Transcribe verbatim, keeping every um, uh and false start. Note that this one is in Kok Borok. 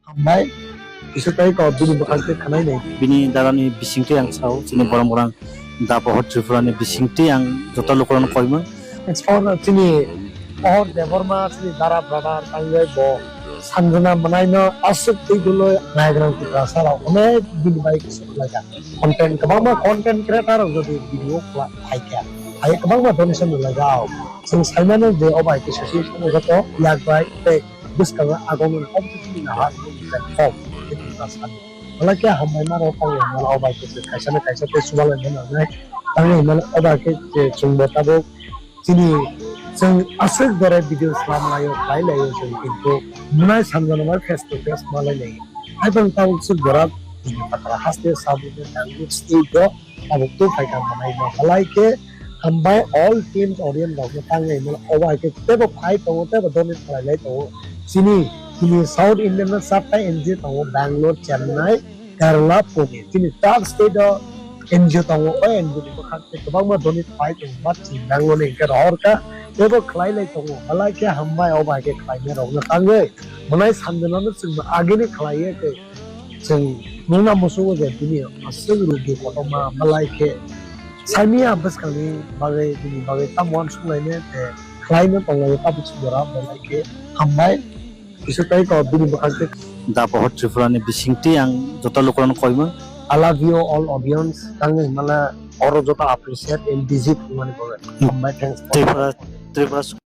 Hambai, kisa tai ko bini bwkhak tei khwnai nai. Bini darani bisingtwi ang sao, chini borok borang da pohor Tripura ni bisingtwi ang joto lukurokno koimung. Thanks for chini pohor Debbarma, chini dara brother, tangwi bo sanjana mwnaino aswk twi duloi naigrang Tiprasa rok onek bini bai kisa khlaijak. Content kwbangma content creator rok jodi video khlai kha, hai kwbangma donation rwlaijak. Chwng saimano je obo hai khe social joto yak bai tei bwskango agomani competition ni nahar platform. Hala khe hambai mano tangwi mano obo hai khe kaisa na kaisa tei subalai mano nai. Tangwi mano obo hai khe je chwngbo tabuk chini chwng aswk jora video swlam laio, khlai laio chwng, kintu mwnai sanjana mai face to face malai laio. Hai tong tabuk swk jora patra haste sabuk tangwi state o tabuk tu phaikha mwnai no. Halai khe hambai all teams audience rok no tangwi mano obo hai khe tebo phai tongo, tebo donate khlai lai tongo. Chini, chini South Indian no chapta N G O tongo, Bangalore, Chennai, Kerala, Pune. Chini char state o N G O tongo, o N G O ni bwkhak tei kwbangma donate khlai tongo, but chini Bangalore ni hwnkhe rohor kha, tebo khlai lai tongo. Halai khe hambai obo hai khe khlainai rok no tangwi mwnai sanjana no chwng agini khlaiwi tei Chwng nukna muchungo je bini aswk rugi kotorma, belai khe saimanya bwskangni bagwi, bini bagwi tamo uansuk lainai tei khlaino tonglaio tabuk se jora, belai khe hambai. Kisa tei kok bini bwkhak tei. Da pohor Tripura ni bisingtwi ang joto lukurokno koimung. I love you all audience, tangwi hwnmale oro joto appreciate and visit wngmani bagwi. Hmm. Hambai, thanks for Tripura, Tripura.